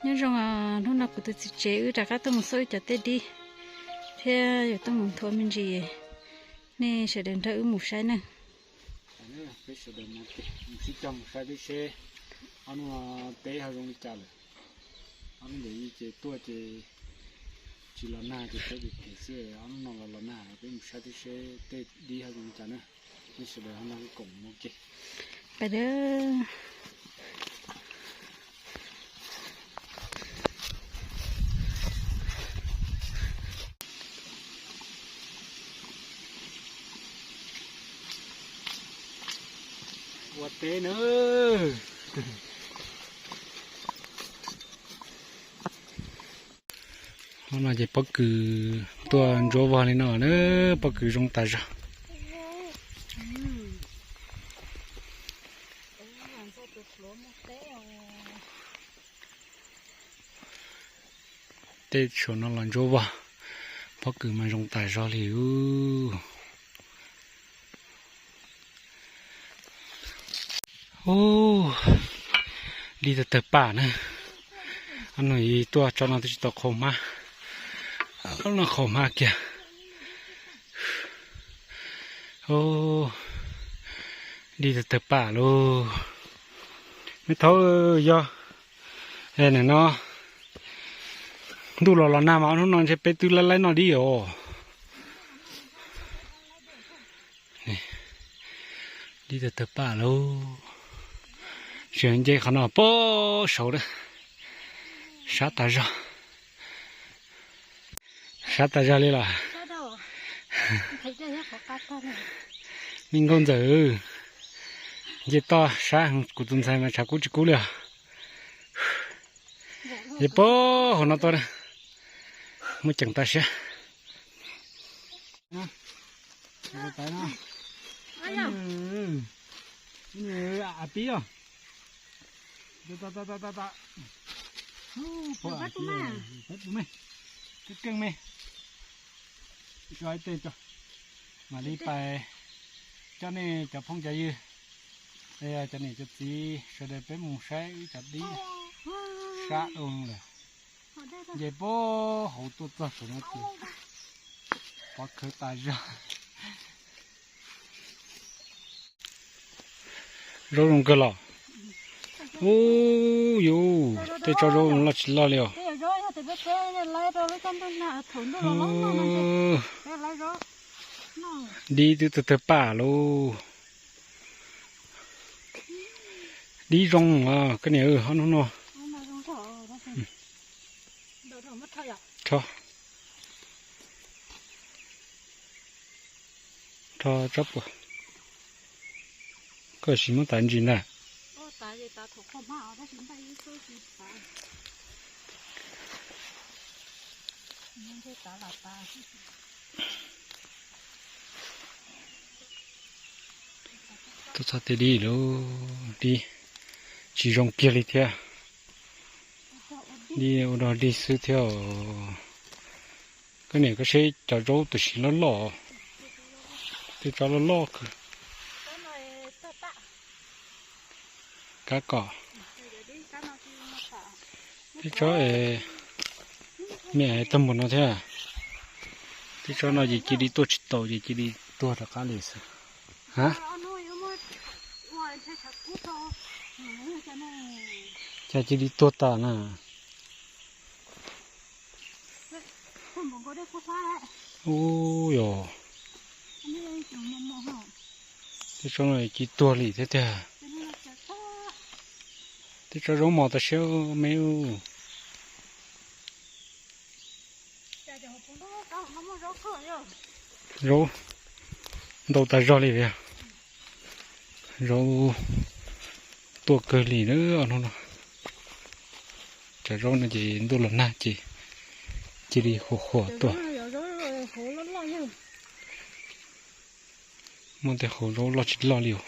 Nyob zoo, hnub no kuv tus txiv tsev wb rov qab tuaj mus xauj wb cov teb dib thiab yuav tuaj mus nthuav me ntsis, nej sawv daws nrog wb mus saib nawb. Peb sawv daws mus sib cog mus saib teb seb ob hnub no teb ho zoo li cas lawm. Ob hnub ntawd ces tuaj ces tsis los nag ces teb phem phem xwb, ob hnub no los los nag, peb mus saib teb seb tej dib ho zoo li cas na. Peb sawv daws ho nrog koom mus ua ke. Pais. Ua teb na. Hnub no ces pob kws tuaj ntsuab vog li no na, pob kws zoo tas zog. Tej saum no los ntsuab vog, pob kws mas zoo tas zog li. Ub, dib tawg tawg pam na. Ob no tuaj tso no twb tsis tau qhau hmab, no qhau hmab kiag. Ub, dib tawg tawg pam lauj. Me thaub yog, nim no ntuj los los nag mas ob hnub no ntshe peb twb laib laib noj dib os. Dib tawg tawg pam lauj. Tseem nce qhov no pem saud na. Sab tas zog. Sab tas zog li los. Me nkauj ntxawm, nce toj sab, kuv tus ntxhais mas tshav kub tsis kub li os. Ces pem hauv no tuaj na, muaj ceem tas siab. Pib os. Keej me. Tso ib teg tso, mam li pais coj nej cov phooj cov ywg, cov niam cov txiv sawv daws peb mus saib wb cov dib sab dhau lawm. Nce pem hauv tuaj txog saum no ces pov khawv tas zog. Zaub zoo kawg los. Ub yus, tej tsob zaub loj tsis loj li os. Dib twb tawg tawg pam lauj. Dib zoo os koj niam, ob hnub no. Rho, rho tsob puas, koj sim muab tav ntsis ntag. Tuaj txog tej dib lawm, dib tsis zoo kiag li thiab. Dib ua dog dig xwb thiab os. Koj niam, koj saib cov zaub tam sim loj loj, tej tsob loj loj kawg. Kab kom, tej tsob me tag npaum no thiab. Tej tsob no ces cia li tuaj tsis tau ces cia li tuag rov qab li xwb. Ha, cas cia li tuag tas na. Ub yos, tej tsob no cia li tuag li thiab tiag. Tej tsob zaub mos tas siab me ub. Zaub ntau tas zog li. Zaub tuaj kawg li na ob hnub no. Cov zaub no ces ntuj los nag ces cia li huam huam tuaj. Muaj tej hauv zaub loj tsis loj li os.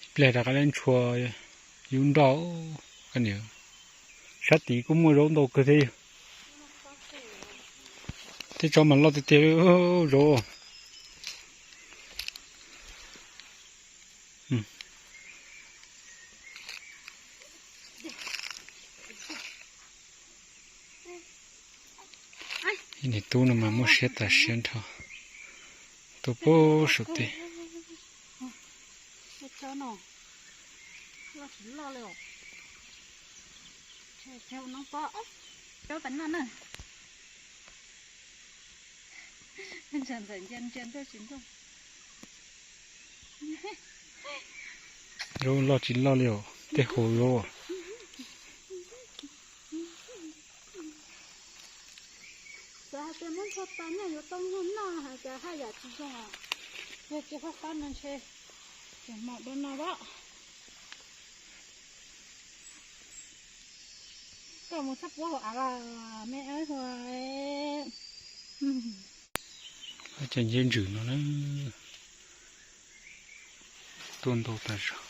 Ib pliag rov qab leb ntshua yub nroj. Sab tid kuj muaj zaub ntau kawg thiab. Tej tsob mas loj tiag tiag li zaub. Niam tub no mas muaj siab tas siab nrho, tuaj puag saum teb. Zaub loj tsis loj li os, tej hauv zaub. Xav hais tias muab ntxhua tas nyaj yuav tau nyuag noj hais tias haj yam tsis zoo os. Yog tsis qab qab no ntshe tseem mos dua no lawm. Koj mus txhaj puab hauv av los me ab hua. Cov nceb ntsws no na, tuaj ntau tas zog.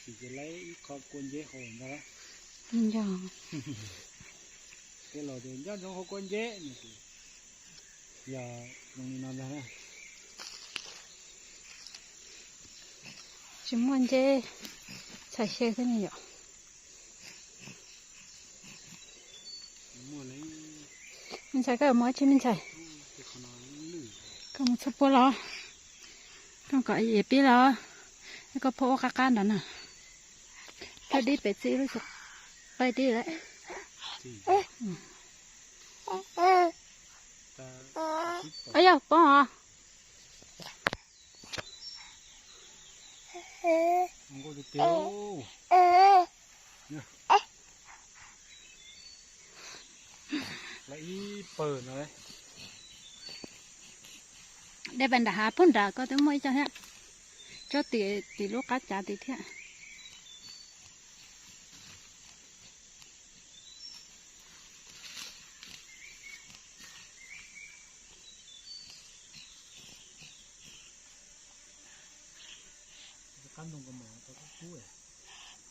Sim ces lawv ib qho kua nceb hau ntag. Nco, tej laus tias nco ntsoov hau kua nceb no ces yog zoo li no ntag na. Tsis muaj nceb txhais xyaw xwb ne yom. Me ntxhais, koj mus ua tsi me ntxhais? Koj mus txhua puab los? Koj kom es pib los? Koj phob ua qab qab nrad na. Koj dib pem txiv lub tsis qaij dib lawm. Yog poob os. Dej pais nram hav puag nrad koj twb muaj ib co thiab. Tsob tim, tim lub qab cav tim thiab.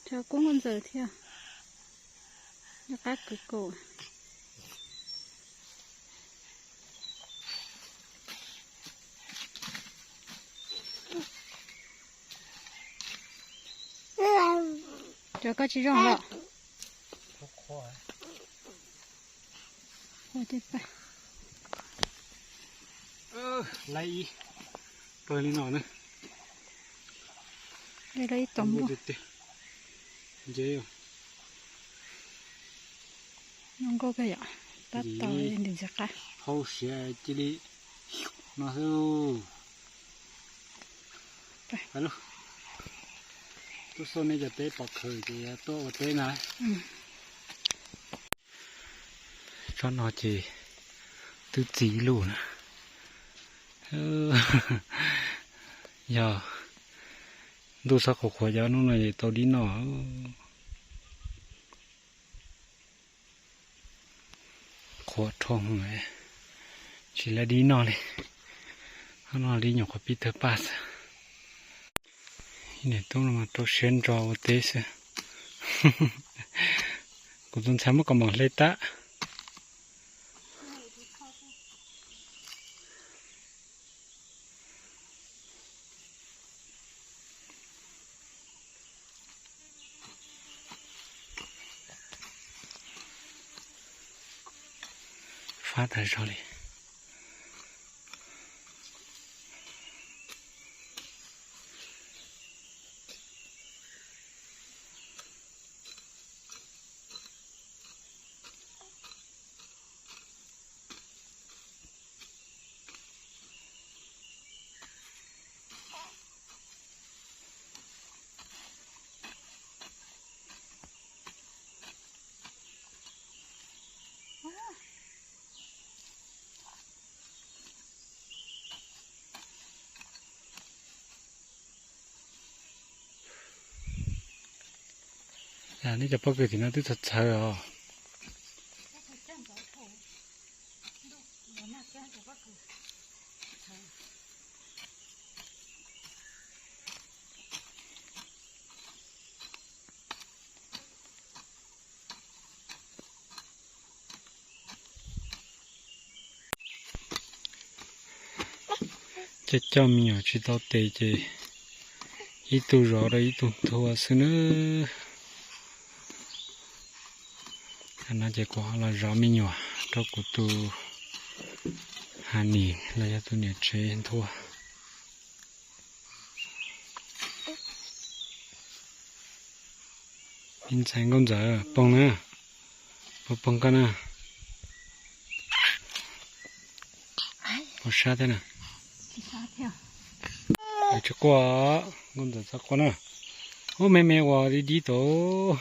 Tso kub nkauj ntxawm thiab. Nyob qab kwv kaus. Cov koj tsis zoo los. Lawv ib pawg li no na. Lawv ib tog npua. Nce no nkauj kawg yom, tab tom ntxim qab. Hau siav cia li no xwb. Tub xoj nej cov teb pom khaws ces tuaj ua teb na. Tsob no ces twb txi ib lub na. Yog ntuj txhob qhuav qhuav cov hnub no es tau dib noj. Qhuav rho, tsis lawv dib noj li. Hnub no dib nyuam qhuav pib tawg paj xwb. Niam tub no mas rau siab ntso ua teb xwb. Kuv tus ntxhais muab kaus mom hle tag. Fab tas zog li. Nej cov pob kws tim no twb txhawv txhawv os. Coj coj me nyuam tsis tau tes ces ib tug zov rau ib tug nthua xwb nawb. No ces kuv ho los zov me nyuam rau kuv tus ha nis los yog tus niam tsev nthua. Ib ntxhais nkauj ntxawm poob na, puas poob koj na? Puas sab thiab na? Tsis quaj, nkauj ntxawm txhob quaj na. Ub, me me uas dib dib tod.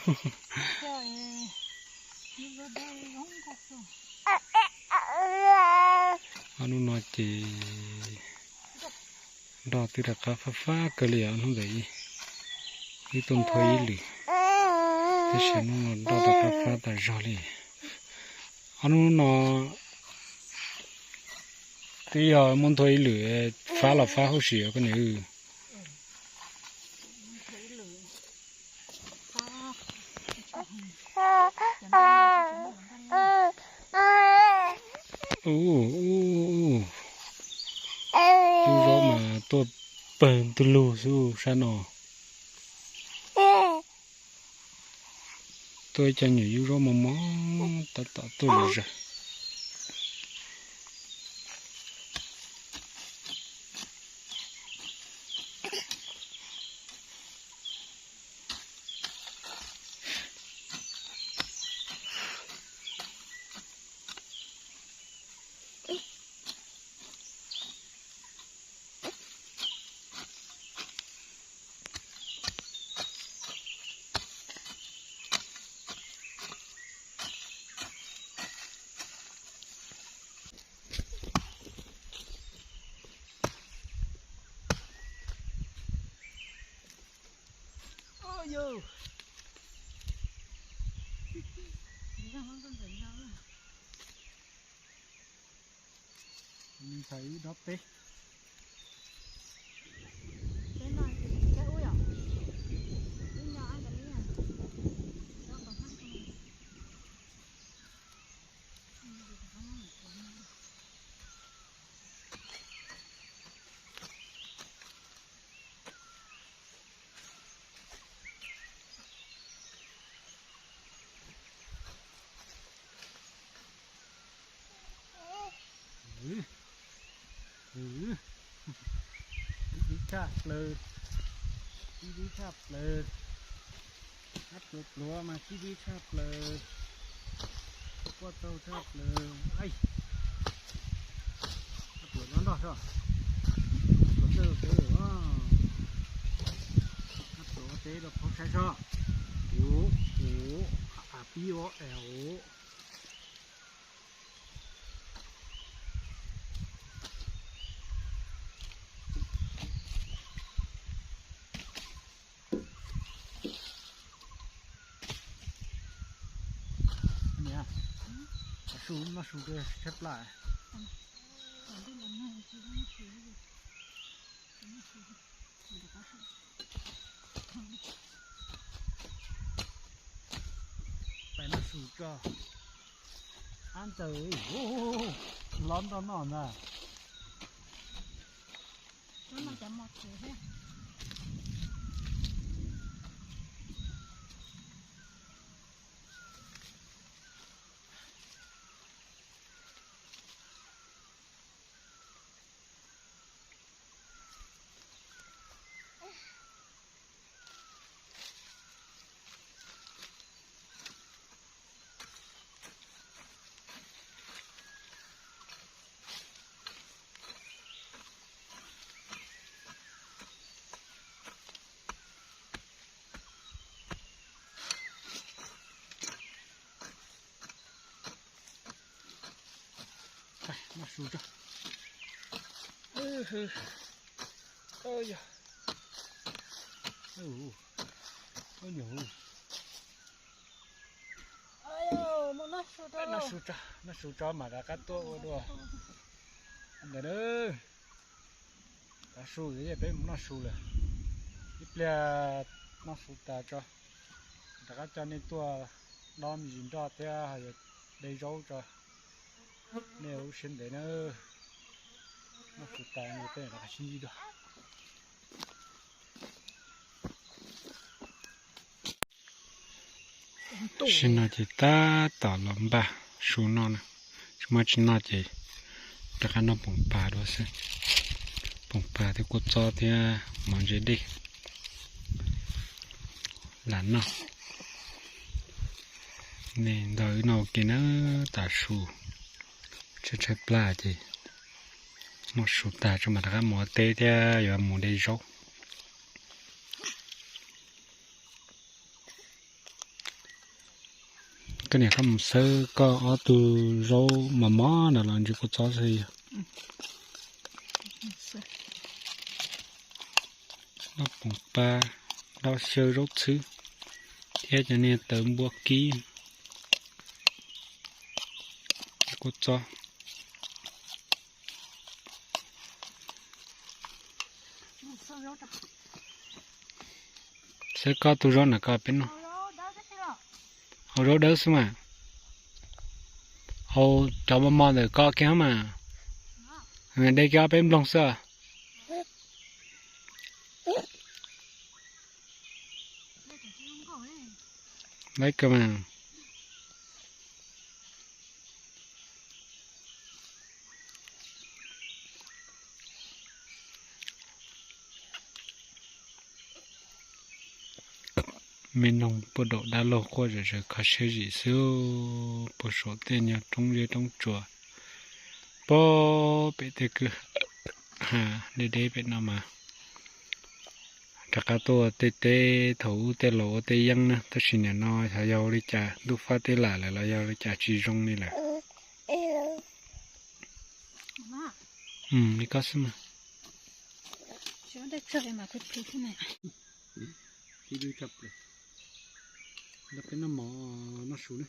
Ob hnub no ces nroj twb rov qab fab fab kawg li os. Hnub ntawd wb tuaj nthua ib lwm, tab sis hnub no nroj rov qab fab tas zog li. Ob hnub no twb yog muaj nthua ib lwm, fab los fab huv si os koj niam. Ub, yub zaub mas tuaj pawg ntug lug xwb sab no. Tuaj ib co nyuam yub zaub mos mos tab tom tuaj zom zaws. Ntxhais ib dob teb. Tib dib tshaj plaws, tib dib tshaj plaws. Ab pluav pluav mas tib dib tshaj plaws, quaj tsaug tshaj plaws. Ab pluav nyob nrog soj, pluav txawj peb, ab pluav ua teb rau phob saib soj. Ub, ub, ab pib ua es ub. Niam, su noj su tshaib plab. Peb noj su tso. Ab ntxawm, lob nroj noj ntag. Noj su tso. Noj su tso, noj su tso mam rov qab tuaj ua dua ntawd na. Tav su ces peb mus noj su lawm. Ib pliag noj su tas tso, rov qab coj nej tuaj dob me ntsis nroj thiab de zaub tso. Nej ua siab ntev nawb. Sim no ces tab tom los npaj su noj na. Tsis muaj tsis noj ces rov qab noj poom pas dua xwb. Poom pas thiab kua txob thiab mov ntse dej lam noj. Nej nrog wb noj ua ke na, tas su tshaib tshaib plab ces noj su tag tso mam rov qab mus ua teb thiab yuav mus de zaub. Koj niam, koj mus xawb koj ob tug zaub mos mos na los ntsis kua txob xwb yog. Noj poom pas, noj xyaw zaub txhwb thiab cov niag tawv npua kib, kua txob. Xawb koj tug zaub na koj peb noj. Hau zaub dawb xwb mas. Hau cov mos mos ntawm koj kiag mas. De kiag ob peb nploog xwb. Laiv kawg mas. Me noog puag daum dab laug quaj zom zaws kho siab zim xwb, puag saum tej nyuag roob zeb roob tsuas, puag pem tej kwj ha deb deb pem no mas rov qab tuaj ua tej teb thaum ub tej laus ua tej yeeb na, tab sis nim no xyov yog ua li cas ntuj fab teb lam lawm los yog li cas tsis zoo li lawm. Li koj xwb mas. Nrog peb noj mov noj su na,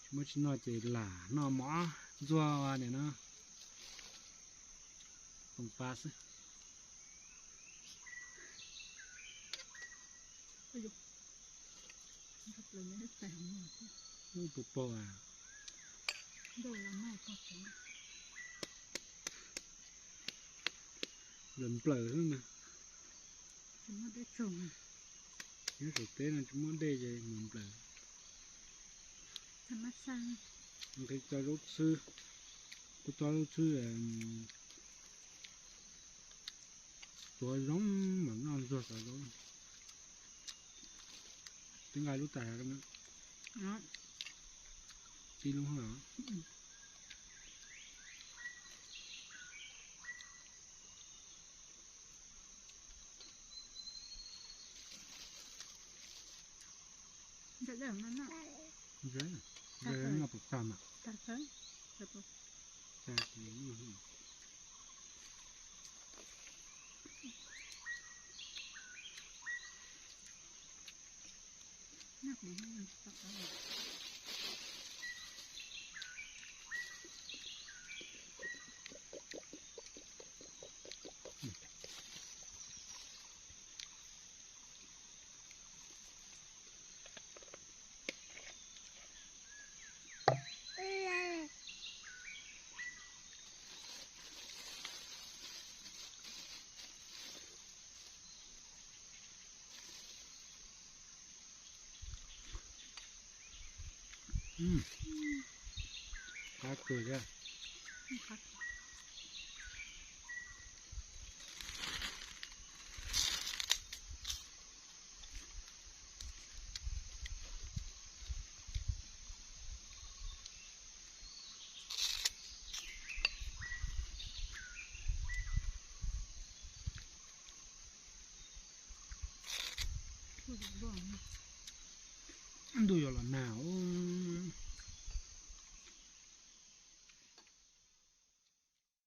tsis muaj tsis noj ces lam noj mov ntxuag nim no. Toom pa xwb. Puas pom? Nplawm nplawm xwb na. Nyob saum teb no tsis muaj dej ces nplawm nplawm. Nqhis tau zaub txhwb, kuv tau zaub txhwb tuav zoo mas noj ntxuag tau zaub. Twb nqa lub tas tib lub. Qab kawg thiab. Ntuj yuav los nag os.